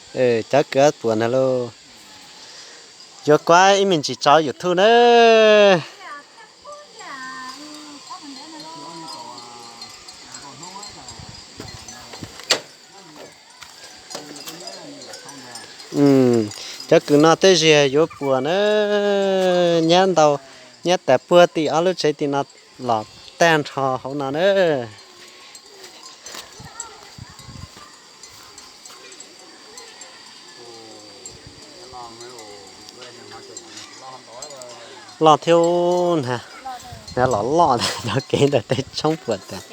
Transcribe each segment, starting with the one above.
Cov kws puas ntag lauj. Yuav kuab ib me ntsis tso YouTube na. Cov kws no tej zaum yuav puas na, nyab ntau, nyab tas puag tim ob lub tsev tim no los tag nrho hauv no na. Loj thiab na, los loj cov kev ntawm tej tshoob puas tas.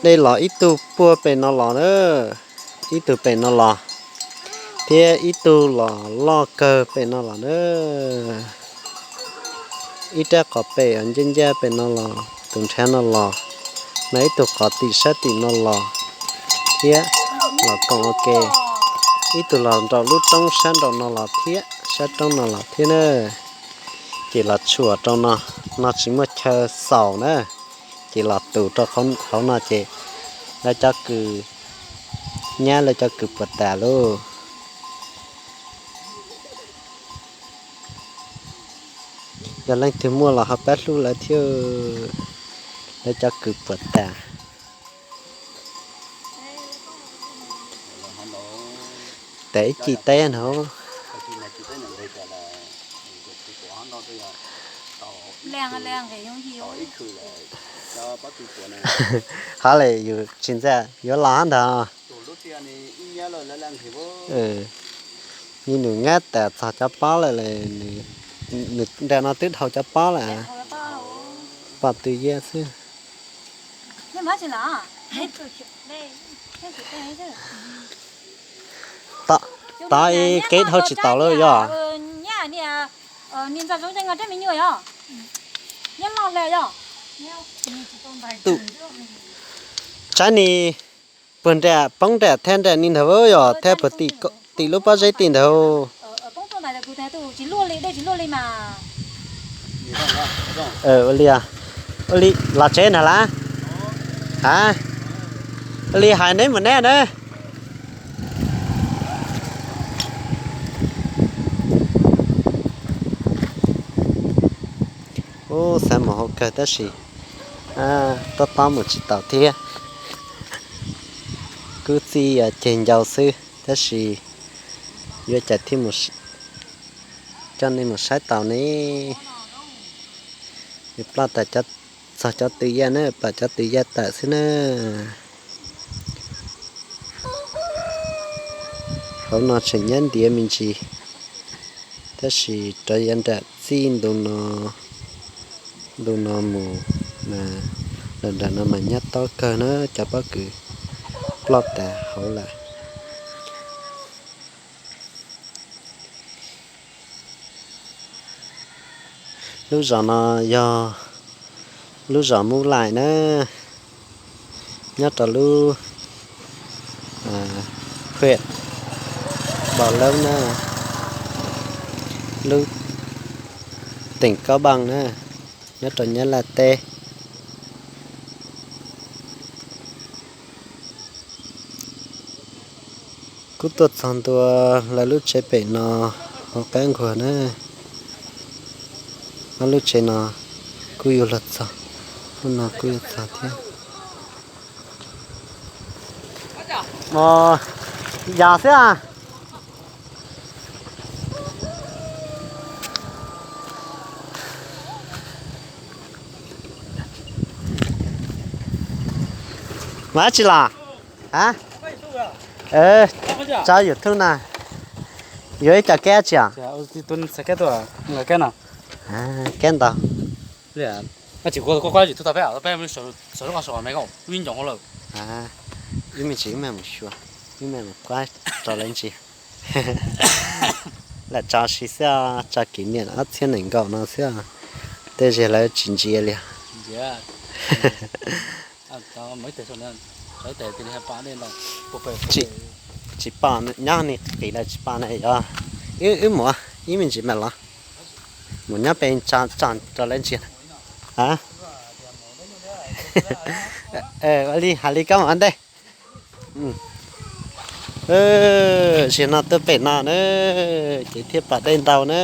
Dej los ib tug puag pem no los na, ib tug pem no los, thiab ib tug los loj kawg pem no los na. Ib rab qos pem ncaj ncaj pem no los, tus nrhav no los, mas ib tug qos tim sab tim no los thiab, los koom ua ke. Ib tug los nraum lub roob sab nraum no los thiab, sab roob no los thiab na. Ces los tshuam rau no, no tsis muaj chaw xaus na, ces los tus rau hauv no ces lawv cov kws, nyab lawv cov kws puas tas lauj. Yog leej twg muaj los ho pab hlub lawv thiab, lawv cov kws puas tas. Tes ib ci teb no. Hab le yus tsis ntxav yuav los hab ntag. Nws nws nyab tas txog cov pob lawm, nws nram no twb dhau cov pob lawm. Pom tw yaj xwb. Tod kev dhau tsis taus lawm yog. Tsab ni puag nram poob nram thaj nram ni ntag yog thaj puag tim lub pob zeb tim ntag. Ua li, ua li los tsev ntag lawm. A, ua li hais neb mus neb na. Ub, xav mus hauv kawg tab sis tob tob mus tsis taus thiab. Kub txij ceg ncau xwb tab sis yuav cas thiaj coj nej mus saib tau ne. Nws ploj tas, txog cov tw yaj na, pom cov tw yaj tawm xwb na. Hauv no tseem nyab ntiav me ntsis, tab sis rov yav nram txij ntu no, ntu no mus mas lawm nram no mas nyab tob kawg na, cov pob kws ploj tas hauv lawm. Lub zos no yog lub zos Mub Laim na, nyob rau lub huyện Bảo Lâm na, lub tỉnh Cao Bằng na, nyob rau Nyab Laj teb. Kuj tuaj txog ntua lawv lub tsev pem no hauv qab nquag na. Ob lub tsev no kuj yuav luag txog, lub no kuj yuav txog thiab. Yog xwb a. Mas dab tsi los? Tso YouTube na. Yuav ib co keb tsi os? Keb ntau. Wb me ntsis wb mam mus xyuas, wb me ntsis wb mam mus kuab rau lawv ntsia. Lam tso si xwb, tso kỷ niệm ob txhiab nees nkaum no xwb, tej zaum lawv tsis ntsia li. Tsis pom, nyob ni qis lawv tsis pom na yog. Wb mus ib me ntsis mam los, mus nyob pem tso rau lawv ntsia na. A, ua li hais li koj mus ua ntej. Zaum no tuaj pem no na, ces thiaj pom dej ntau na.